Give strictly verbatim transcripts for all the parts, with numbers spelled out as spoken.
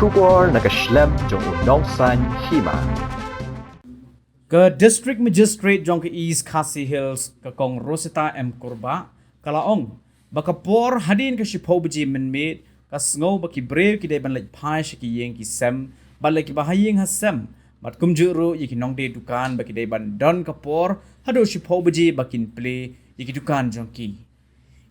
Khubor na ka shlem jong u Nongsaiñ Hima. Ka District Magistrate jong ka East Khasi Hills, ka Kong Rosita M Kurbah, ka la ong ba ka por hadien ka shiphew baje mynmiet, ka sngew ba ki briew ki dei ban leit phai sha ki ïing ki sem, bad leit ki ba ha ïing ha sem, bad kumjuh ruh ïa ki nongdie dukan ba ki dei ban don ka por haduh shiphew baje ba kin plie ïa ki dukan jong ki.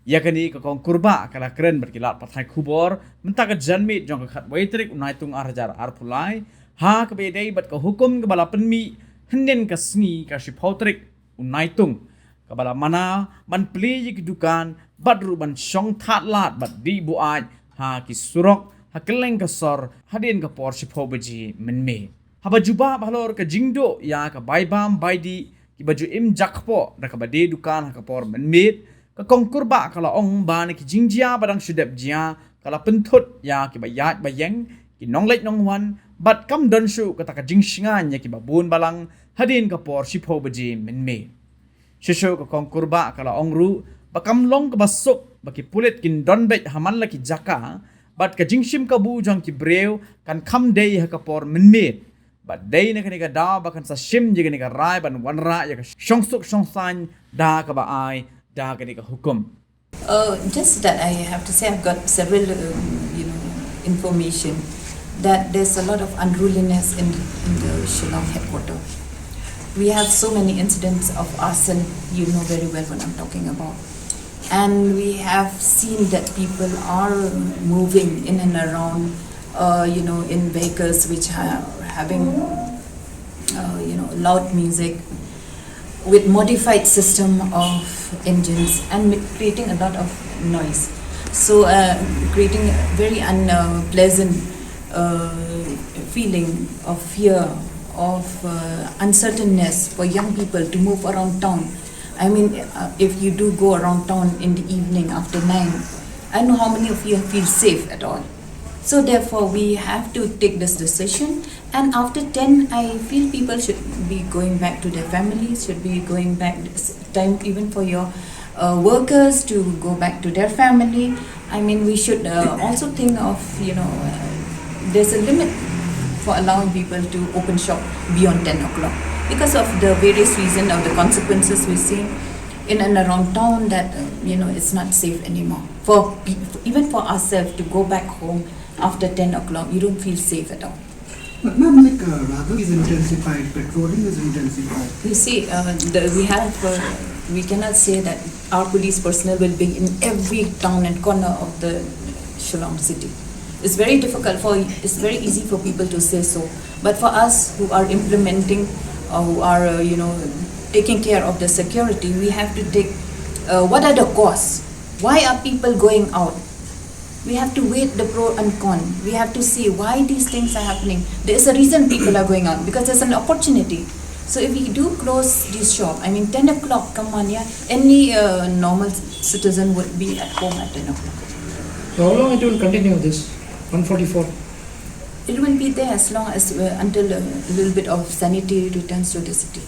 Ïa kane ka Kong Kurbah ka la kren bad ki lad pathai khubor mynta ka janmiet jong ka khatwei tarik u Naitung ar hajar arphew lai, ha kaba ïadei bad ka hukum kaba la pynmih hynnin ka sngi ka shiphew tarik u Naitung, kaba la mana ban plie ïa ki dukan bad ruh ban shong thad lad bad dih buaid ha ki surok ha kylleng ka sor hadien ka por shiphew baje mynmiet. Haba jubab halor ka jingduh ïa ka bai bam bai dih kiba ju im jakpoh da kaba die dukan ha ka por mynmiet, ka Kong Kurbah ka la ong ba na ki jingjia ba dang shu dep jia, ka la pynthut ïa kiba ïaid ba ïeng, ki nongleit nongwan, bad kam don shuh kata ka jingshngaiñ ïa kiba bun balang hadien ka por shiphew baje mynmiet. Shuh shuh ka Kong Kurbah ka la ong ruh ba kam long kaba suk ba ki pulit kin don beit ha man la ki jaka, bad ka jingshim kabu jong ki briew kan kham dei ha ka por mynmiet. Bad dei na kane ka daw ba kan sa shim ïa kane ka rai ban wanrah ïa ka shongsuk shongsaiñ da kaba ai da kane ka hukum. Uh, just that I have to say I've got several, um, you know, information that there's a lot of unruliness in, in the Shillong headquarter. We have so many incidents of arson. You know very well what I'm talking about. And we have seen that people are moving in and around, uh, you know, in vehicles which are having, uh, you know, loud music with modified system of engines and creating a lot of noise. So, uh, creating very unpleasant uh, feeling of fear, of uh, uncertainness for young people to move around town. I mean, uh, if you do go around town in the evening after nine, I don't know how many of you feel safe at all. So therefore, we have to take this decision. And after ten, I feel people should be going back to their families, should be going back time even for your uh, workers to go back to their family. I mean, we should uh, also think of, you know, uh, there's a limit for allowing people to open shop beyond ten o'clock because of the various reason or the consequences we see in and around town that, uh, you know, it's not safe anymore. For pe- even for ourselves to go back home after ten o'clock, you don't feel safe at all. But ma'am, like uh, Raghav is intensified, patrolling is intensified. You see, uh, the, we have, uh, we cannot say that our police personnel will be in every town and corner of the Shillong city. It's very difficult for, it's very easy for people to say so. But for us who are implementing, or who are, uh, you know, taking care of the security, we have to take uh, what are the causes? Why are people going out? We have to weigh the pro and con. We have to see why these things are happening. There is a reason people are going out, because there's an opportunity. So if we do close this shop, I mean, ten o'clock, come on, yeah, any uh, normal citizen would be at home at ten o'clock. So how long it will continue this one forty-four? It will be there as long as uh, until a little bit of sanity returns to the city.